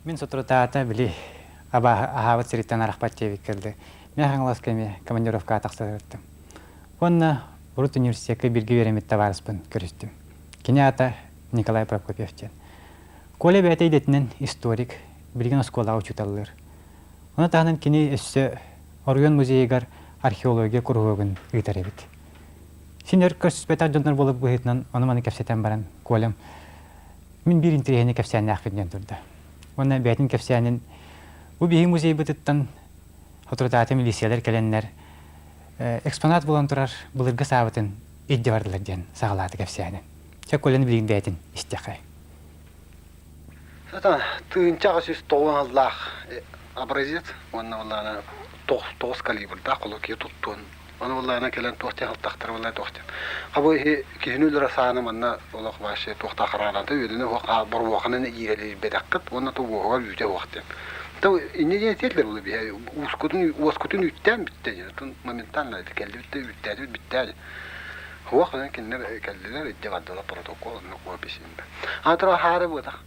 Мин соторутааҕыта били абааһы аһаабыт сириттэн арахпат диэбиккэ дылы, Мэҥэ Хаҥаласка эмиэ командировкаҕа тахса сырыттым. Уонна урут университекка бииргэ үөрэммит табаарыспын көрүстүм. Кини аата Николай Прокопьев диэн. Коля бэйэтэ идэтинэн историк, билигин оскуолаҕа учууталлыыр. Ону таһынан кини өссө оройуон музейыгар археология куруһуогун ыытар эбит. Син өр көрсүспэтэх дьоннор буолар быһыытынан ону-маны кэпсэтэн баран Колям мин биир интэриэһинэй кэпсээннээхпин диэн турда. Уонна бэйэтин кэпсээнин бу биһиги музейбытыттан соторутааҕыта милициялар кэлэннэр экспонат буолан турар былыргы саабытын илдьэ бардылар диэн саҕалаата кэпсээнин. Чэ, Коляны билигин бэйэтин истиэххэ. Сатана 1890 сыллаах образец уонна буоллаҕына тоҕус калибрдаах холокуйа туттуон Ону буоллаҕына кэлэн туох диэн ылтахтара буолла туох диэн. Хабы иһи киһини өлөрө сааны манна олох вообще туохтаах хараалаата үөдүнэ уох боруоханан иирэлиирбэтэххит уонна то уоһугар үүтэ уох диэн. То инньэ диэн этиэллэр була биһэ уускутун уоскутун үүттээн бүттэ диэн. Отон моментально кэллибит да үүттээтибит бүттээн. Уох онон кинилэр кэллилэр илдьэ бардылар протокол онно опись Аатыра хаары буотах.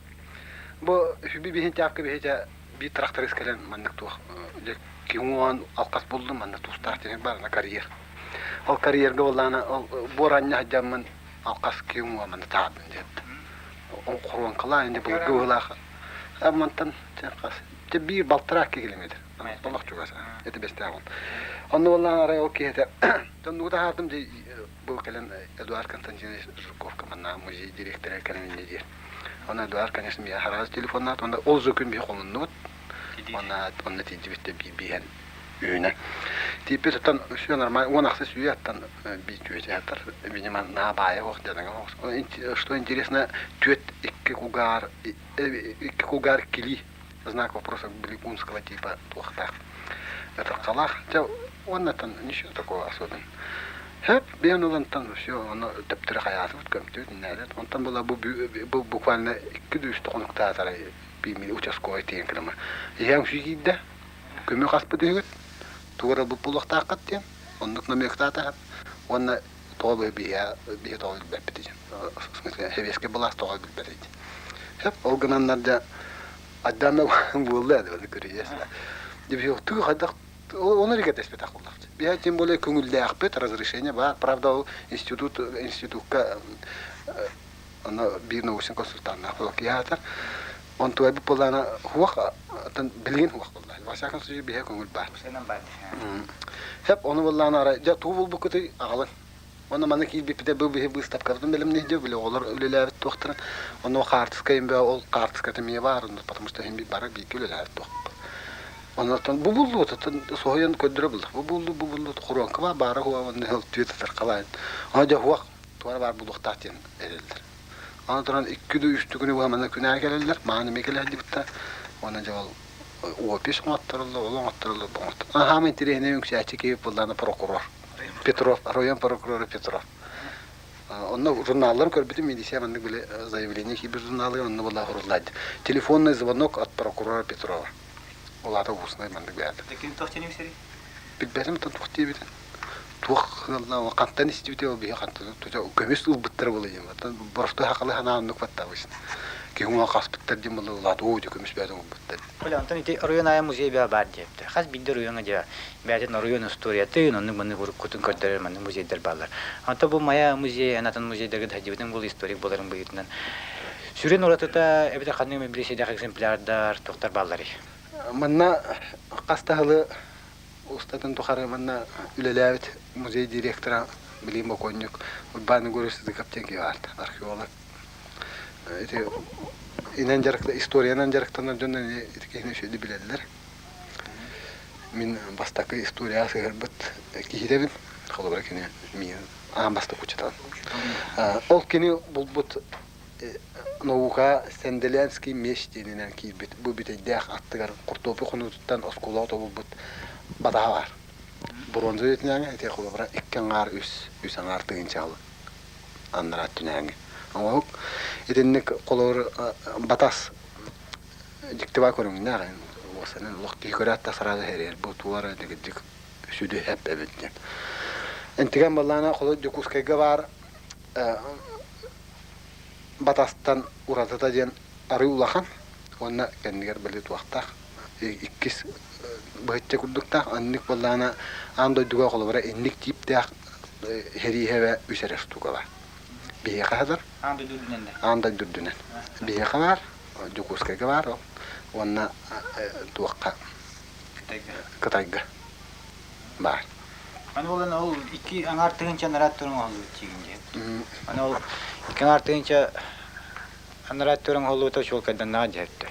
Бу хүби биһин тяпка биһи биир тракторист кэлэн маннык туох дьэ киһи уҥуоҕун алҕас буллум манна туустаах диэн баар ана карьер. Ол карьерга буоллаҕына ол буор анньа сылдьаммын алҕас киһи уҥуоҕа манна таһаардым диэт. Хоруоҥкалаан инде былыргы быһыылаах мантан хас дьэ биир балтараа километр олох чугас ити бэстээх ол. Онно буоллаҕына арай ол киһитэ дьоннугу таһаардым дьэ бу кэлэн Эдуард Константинович Жирковка манна музей директора кэлэн инньэ диир. Онно Эдуард, конечно, миэхэ араас телефоннаат, уонна ол же күн биһи хомуннубут. Уонна онно тиийдибит да биир үүнэ. Тиийбит оттон все нормально, 16 үйэ оттон биир түөтэ видимо, наһаа баайа ох дьадаҥа Что интересно, түөт икки кугаар, икки кугаар кили знак вопроса бликунского типа туохтаах. Ытырхалаах. Чэ, уоннаттан ничего такого особенного. Хөп, биэн ылантан все, ону төптөрү хайаатыбыт, көмтүбүт, иннээдет. Онтон была бу, бу буквально икки үс хонуктаатарай биир участковай тиийэн кэлэмэ. Иһэҥ сүй киирдэ, көмө хаспыт үһүгүт, тугу эрэ булуохтааххыт диэн, оннук намектаатаҕыт. Уонна тоҕо биһиэ биһи тоҕо билбэппит диэн. В смысле, сэбиэскэй былаас тоҕо билбэт диэн. Хөп, ол гынаннар дьэ Айдаана буолла ээ көрүйэс. Дебиһиохтуу хайдах ону эрэ буоллахчы. Биһэ тем более көҥүллээхпит, разрешение баар. Правда, ол институт институкка аны биир научный консультаннаах буолуох Онтуайбыт буоллаҕына хуох билигин хуох буолла. Во всяком случае биһэ көҥүл баар. Хэп ону буоллаҕына арай дьэ туу булбуккутуй аҕалын. Уонна манна киирбиппитэ бу биһи быыстапкабытын бэлэмниир били оҕолор үлэлээбит туохтарын. Онно хаартыска имбэ ол хаартыската эмиэ баар, потому что иһин бары бииргэ үлэлээбит туохпут. Оннортон бу буллубут, оттон соһуйан көрдөрө буллах. Бу буллу, бу буллу, хоруоҥка баар, баара хуа, онно ол түөт ытырхалаан. Ону дьэ хуах, туора баар булуохтаах диэн эрэллэр. Аны туран икки да үс күнү быһа манна күн аайы кэлэллэр, мааны эмиэ кэлэ сылдьыбыттар. Уонна дьэ ол опись оҥоттороллор, ол оҥоттороллор, бу оҥоттороллор. Аһаама интэриэһинэй үҥсээччи киһи буоллаҕына прокурор. Петров, район прокурора Петров. Онно журналларын көрбүтүм, милиция маннык били заявление киирбит журналыгар онно была суруллаат. Телефонный звонок от прокурора Петрова. Ол аата устный маннык бэйэтэ. Ким туох диэн үҥсэрий? Билбэтим туох диэбитин. Туох ыалла хантан истибитэ ол биһи хантан көмүс ылбыттара буолла диэн оттон боростуой хахалы санаа оннук батта обычно. Киһи уҥа хаспыттар диэн буолла улаат оо дьэ көмүс бэйэтин ылбыттар. Оля, онтон ити оройуон аайы музей бэйэ баар диэбиттэр. Хас биирдии оройуоҥҥа дьэ бэйэтин оройуон устуоруйатын, оннук маннык уруккутун көрдөрөр маннык музейдар бааллар. Онтон бу Майа музей эн атын музейдарга да сылдьыбытыҥ буолуо историк буоларын быһыытынан. Сүрүн уратыта эбэтэр ханнык эмэ билиэсэйдээх экземплярдар туохтар баалларый? Манна хас да сылы устатын тухары манна үлэлээбит музей директора билигин бокуонньук Урбаан Егорович Сыдыков диэн киһи баар, археолог. Ити инэн дьарыкта историянан дьарыктанар дьон ити киһини үчүгэйдик билэллэр. Мин бастакы историяҕа сыһыарбыт киһитэбин. Холобура кини миигин аан бастакы учууталым. Ол кини булбут наука Сенделенский меч диэнинэн киирбит бу бүтэйдээх аттыгар хортуоппуй хонуутуттан оскуолаҕа тобулбут батаһа баар. Бронза үйэтинээҥи ити холобура икки аҥаар үс, үс аҥаар тыһыынча аннараа өттүнээҥи оҥоһук. Итинник холобур батас дьикти баа көрүҥнээх уосанан олох киһи көрөөт да сразу хэрийэр бу туора дигирдик сүдү эп эбит диэн. Интигэн баллаана холобур Дьокуускайга баар батастан уратыта диэн арыы улахан. Уонна кэннигэр били туохтаах иккис быһычча курдуктаах аннык буоллаҕына аан дойдуга холобура инник тииптээх сэрииһэбэ үс эрэ штука бар. Биһиэхэ сытар. Аан дойду үрдүнэн да? Аан дойду үрдүнэн. Биһиэхэ баар, Дьокуускайга баар ол. Уонна туохха? Кытайга. Кытайга баар. Аны буолан ол икки аҥаар тыһыынча анараа туран оҥоһуллубут диигин дии. Аны ол икки аҥаар тыһыынча анараа туран оҥоһуллубута чуолкайданнаҕа дьэһэттэ.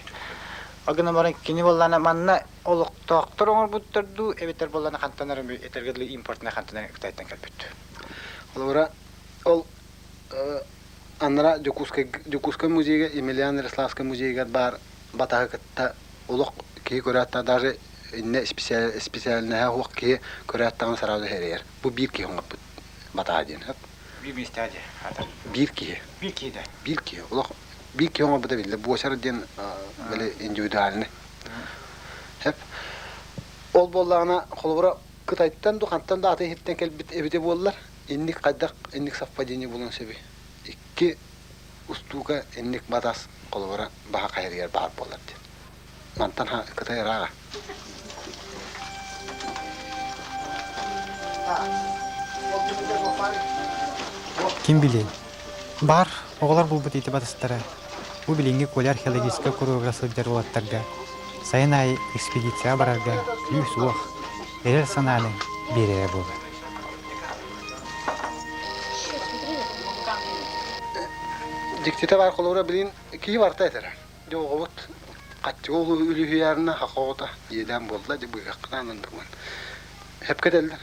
Ол гынан баран кини буоллаҕына манна олохтоохтор оҥорбуттар дуу эбэтэр буоллаҕына хантан эрэ этэргэ дылы импортнай хантан эрэ Кытайтан кэлбит. Холобура, ол анараа Дьокуускай Дьокуускай музейга Емельян Ярославскай музейыгар баар батаһы кытта олох киһи көрөөт даже иннэ специальноһа суох киһи көрөөт даҕаны сразу хэрийэр. Бу биир киһи оҥорбут батаһа диэн. Биир миэстэҕэ дии хаатар. Биир киһи. Биир киһи да? Биир киһи. Олох биир киһи оҥорбута биллэр. Буочар диэн били индивидуальный. Хэп. Ол буоллаҕына, холобура, Кытайтан ду хантан да атын иһиттэн кэлбит эбитэ буоллар, инник хайдах инник совпадение буолуон сөбүй? Икки устуука инник батас холобура баһа хайарыгар баар буолар диэн. Мантан Кытай ырааҕа. Ким билиэй, баар оҕолор булбут ити батастара бу билиҥҥи Коля археологическай куруһугар сылдьар уолаттарга сайын аайы экспедицияҕа барарга күүс-уох, эрэл санааны биэрэрэ буолар. Дьиктитэ баар холобура билин киһи барыта этэрэ. Дьэ оҕобут хаччыга үлүһүйээринэ хаха оҕото иэдээн буолла дьэ быыһаххынаан оннугун. Сөпкө этэллэр.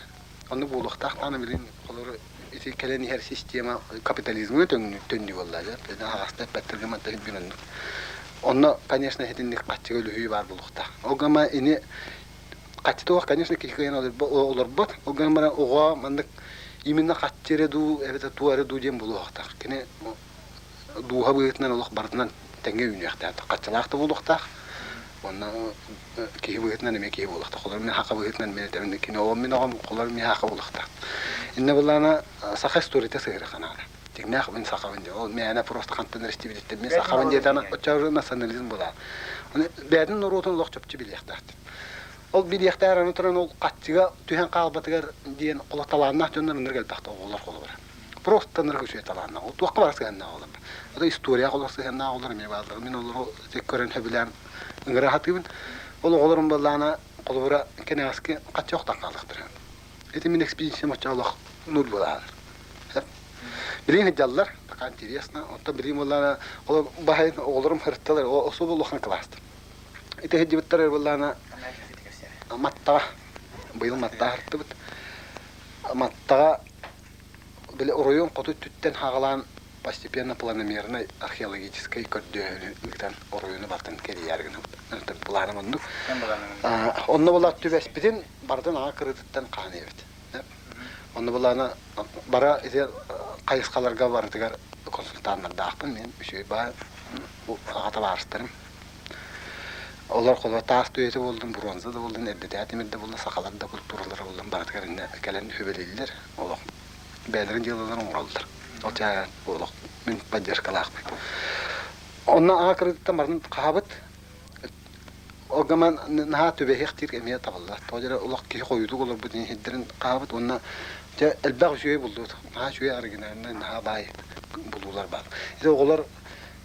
Оннук буолуохтаах даҕаны билин холобура ити кэлэн иһэр система капитализмҥа төннүү буолла дьэ. Аҕаста эппэттэргэ манта биир оннук. Онно, конечно, итинник хаччыга үлүһүйүү баар буолуохтаах. Ол гына ини хаччы туох, конечно, киһи кыайан олорбот. Ол гынан баран оҕо маннык именно хаччы эрэ дуу, эбэтэр туох эрэ дуу диэн буолуохтаах. Кини дууһа быһыытынан олох барытынан тэҥҥэ үүнүөхтээх, хаччылаах да буолуохтаах. Уонна киһи быһыытынан эмиэ киһи буолуохтаах. Холор мин хаха быһыытынан мин этэбин, кини оҕом мин оҕом, холор мин хаха буолуохтаах. Иннэ былаана саха историята сыһыарыха наада. Дьиҥнээх мин сахабын диye. Ол мээнэ просто хантан эрэстибититтэн мин сахабын диэтэ оччо национализм буолаа. Аны бэйэтин норуотун олох чопчу билиэхтээх. Ол билиэхтээх аны туран ол хаччыга түһэн хаалбатыгар диэн олох талааннаах дьоннор ынырык элбэх оҕолор холобура. Просто ынырык үчүгэй талааннаах. Ол туохха бара сыһыаннаах олор. Это историяҕа олох сыһыаннаах олор эмиэ бааллар. Мин олору көрөн сөбүлээн ыҥыра сатыыбын. Ол оҕолорум буоллаҕына холобура кэнэҕэски хаччы охтон хаалыахтара. Ити мин экспедициям оччо олох нур буолаалар. Билигин сылдьаллар, пока интересно. Оттон билигин буоллаҕына, ол баһайын оҕолорум сырытталар, особо улахан кылаастар. Ити сылдьыбыттар буоллаҕына Маттаҕа, быйыл Маттаҕа сырыттыбыт. Маттаҕа били оройуон хоту өттүттэн хаҕалаан постепенно планомернай археологическай көрдөөһүнү ыытан оройуону барытын кэрийээр гынабыт. Былааным оннук. Онно була түбэспитин барытын аҕа кырыытыттан хаан эбит. Онно былаана бара ити хайысхаларга барытыгар консультаннардаахпын мен үчүгэй баа аҕа табаарыстарым. Олор холо таас үйэтэ буоллун, бронза да буоллун, эрдэтээ тимир да буоллун, сахалар да культуралара буоллун барытыгар иннэ кэлэн сүбэлииллэр, олох бэйэлэрин дьыалаларын оҥороллор. Ол чаа олох мин поддержкалаахпын. Онно аҕа кырыытыттан барын хаһабыт. Ол гынан наһаа түбэһиэх диир эмиэ табыллар. Тоҕо дьэ олох киһи хойуутук олорбут иһирдэрин хаһабыт уонна дьэ элбэх үчүгэй буллубут. Наһаа үчүгэй оригинальнай, наһаа баай булуулар баар. Ити оҕолор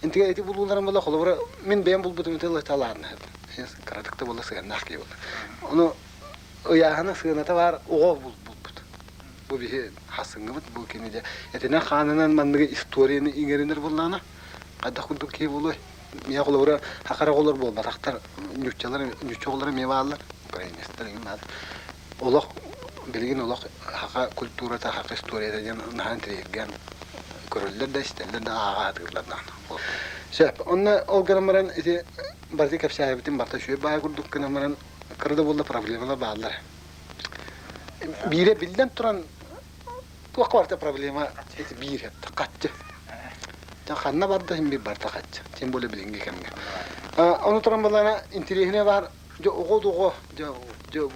Интигэ ити булууларым була холобура мин бэйэм булбутум ити талаанна кыратык да буолла сыаннаах киһи буолла. Ону ыйааһына сыаната баар оҕо булбут. Бу биһи хасыҥҥыбыт бу кини дьэ этинэн хаанынан манныгы историяны иҥэринэр буоллаҕына хайдах курдук киһи буолуой? Миэхэ холобура хахара оҕолор буолбатахтар ньуччалар ньучча оҕолоро эмиэ бааллар украинецтар эҥин бааллар. Олох билигин олох саха культурата, саха историята диэн наһаа интэриэһиргээн көрөллөр да, истэллэр да, ааҕа сатыыллар даҕаны. Сөп. Онно ол гынан баран ити барыта кэпсээбитим барыта үчүгэй баай курдук гынан баран кыра да буолла проблемалар бааллар. Биирэ биллэн туран туохха барыта проблема ити биир хаччы. Ханна барда син биир барыта хаччы. Тем более билиҥҥи кэмҥэ. Ону туран балана интэриэһинэ баар Дьэ оҕо да оҕо, дьэ, дьэ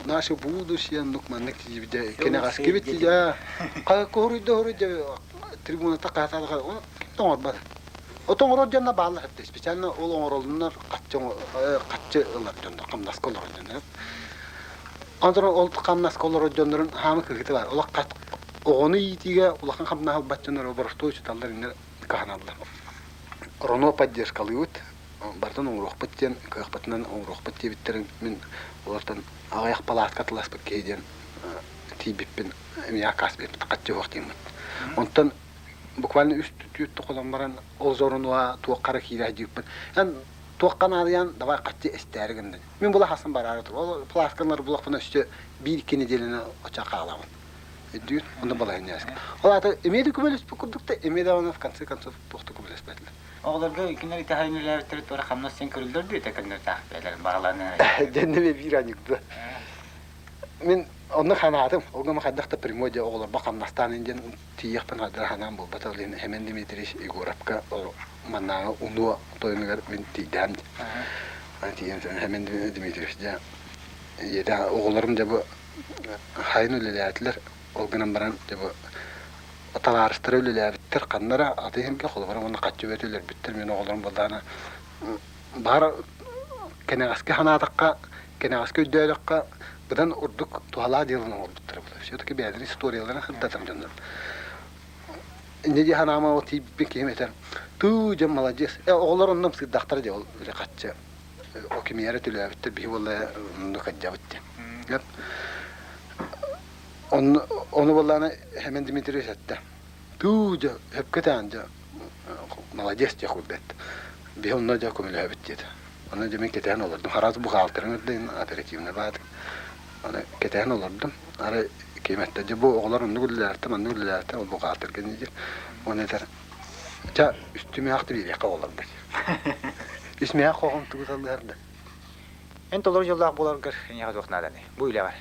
наше будущее оннук маннык дьэ кэнэҕэскибит дьэ куһуруйда уһуруй дьэ трибуната хаһытаалаха ону ким да оҥорбот. Отон оҥорор дьонно бааллар этэ. Специально ол оҥороллунар хаччы хаччы ылар дьоннор, хамнаска олорор дьоннор. Онтон ол хамнаска олорор дьоннорун хаамы кыһыты бар. Олох оҕону иитиигэ улахан хамнаһы ылбат дьоннор боростуой учууталлар иннэр кыһаналлар. Роно поддержкалыыбыт, барытын оҥоруохпут диэн, кыахпытынан оҥоруохпут диэбиттэрин мин олортон аҕыйах палатка атыласпыт киһи диэн тиийбиппин эмиэ аккаас биэрбит, хаччы суох диэммит. Онтон буквально үс түүт тохолон баран ол зорунуа туохха эрэ киирэ сылдьыбыппын. Эн туохха наадыйан давай хаччы эстээри гыннын. Мин була хасан бараары тур. Ол пласкалары булахпына өссө биир-икки нэдиэлэни оча хаалабын. Өйдүүр, онно балаһынньааска. Ол аата эмиэ да көмөлөспүт курдук да, эмиэ даҕаны в конце концов туох да көмөлөспөтүлэр. Оҕолорго кинилэр итэҕэйин үлэлээбиттэрэ туора хамнас син көрүллэр дуу, этэ көннөртаах бэйэлэрин баҕаланыа. Дьэннэме биир аньыкта. Мин онно ханаатым. Ол гына хайдах да прямой дьэ оҕолорбо хамнастаан диэн тиийиэхпин хайдах ханаан буолбата. Ол иһин Хэмэн Дмитриевич Егоровка маннааҕы унуо тойонугар мин тиийдэһэм. Тиийэн Хэмэн Дмитриевич дьэ ийэтэ оҕолорум дьэ бу хайын үлэлээтилэр. Ол гынан баран дьэ бу табаарыстара үлэлээбиттэр ханна эрэ атын сиргэ холобура уонна хаччы бөтө өлөрбүттэр мин оҕолорум буоллаҕына баар кэнэҕэски санаатахха кэнэҕэски өйдөөтөххө быдан ордук туһалаах дьыаланы оҥорбуттара буолар все-таки бэйэлэрин историяларын сырдатар дьоннор инньэ дии санаама ол тиийбит киһим этэр туу дьэ маладьыас э оҕолор онно ымсыырдахтара дьэ ол били хаччы о кимиэрэ төлөөбүттэр биһи буолла оннук кырдьабыт диэн Онно ону буоллаҕына Хэмэн Дмитриевич эттэ: «Туу, дьэ, сөпкө этэҕин дьэ, молодец» диэх курдук эттэ. Биһи онно дьэ көмөлөһөбүт диэтэ. Онно дьэ мин кэтэһэн олордум. Араас бухгалтерын үрдүнэн оперативнай баатым. Аны кэтэһэн олордум. Арай ким эттэ, дьэ бу оҕолор оннук үлэлээхтэр, маннык үлэлээхтэр, ол бухгалтерга диир. Уонна этэр, чэ, үстүмэхти биэриэххэ оҕолорбут. Үсмээх хоһоон тугу талыһар да. Эн толору дьоллоох буоларгар эйиэхэ туох нааданый? Бу үлэҕэр.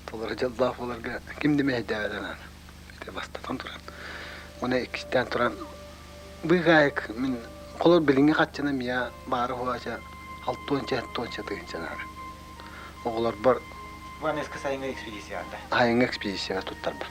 Толору дьоллоох буоларга ким да мэһэйдээбэтэ наада. Ити бастатан туран. Уонна иккистээн туран быыкаайык мин холор билиҥҥи хаччынан миэхэ баара уһаача алтуонча сэттуонча тыһыынча наада. Оҕолорбор Бу аныгыскы сайыҥҥы экспедицияҕа да? Сайыҥҥы экспедицияҕа туттарбын.